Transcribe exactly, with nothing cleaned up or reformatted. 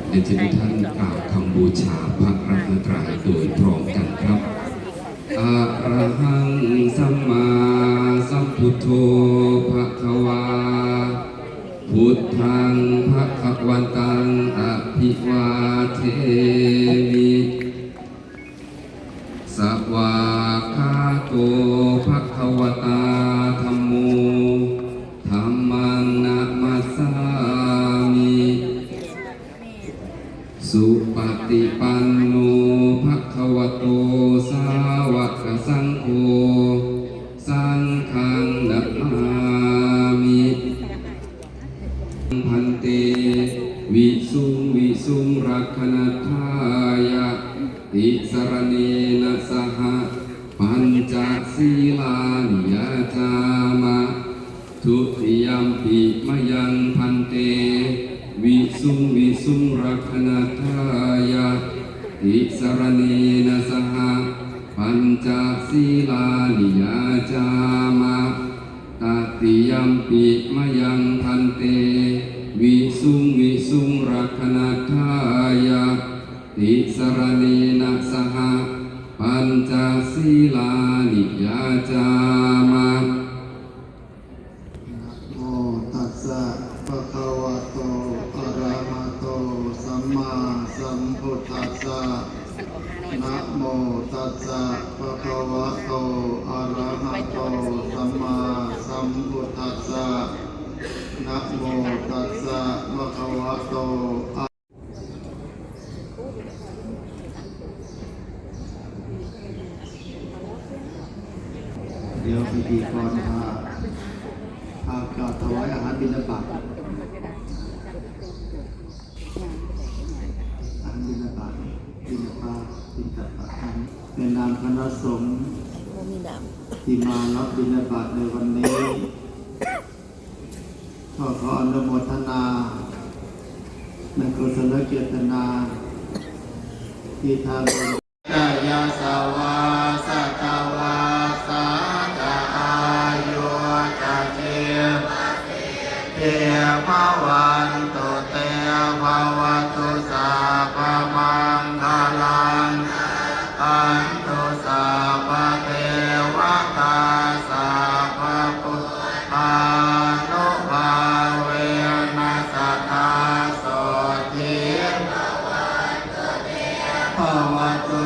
เรียนเชิญทุกท่านกล่าวคำบูชาพระรัตนตรัยโดยพร้อมกันครับ Arahaṃ sammāsambuddho bhagavā. Buddhaṃ bhagavantaṃ abhivādemi. Svākkhāto bhagavatā dhammo. Dhammaṃ namassāmi. Supaṭipanno bhagavato sāvakasaṅgho. Saṅghaṃ namāmi. Bhante, visuṃ visuṃ rakkhaṇatthāya tisaraṇena saha pañca sīlāni yācāma. Dutiyampi mayaṃ bhante, visuṃ visuṃ rakkhaṇatthāya tisaraṇena saha pañca sīlāni yācāma. Tatiyampi mayaṃ bhante, visuṃ visuṃ rakkhaṇatthāya tisaraṇena saha pañca sīlāni yācāma. Namo tassa bhagavato arahato sammāsambuddhassa. Namo tassa bhagavato arahato sammāsambuddhassa. Namo tassa bhagavato เดี๋ยวพิธีกรพา พากราบถวายอาหารบิณฑบาต อาหารบิณฑบาต บิณฑบาต บิณฑบาต แม่นางคณะสงฆ์ที่มารับบิณฑบาตในวันนี้ ก็ขออนุโมทนาในกุศลเจตนาที่ทาง Jayasavā satavassā ca āyū ca jīvasiddhī bhavantu te. Bhavatu sabbamaṅgalaṃ, rakkhantu sabbadevatā, sabbabuddhānubhāvena sadā sotthī bhavantu te. Bhavatu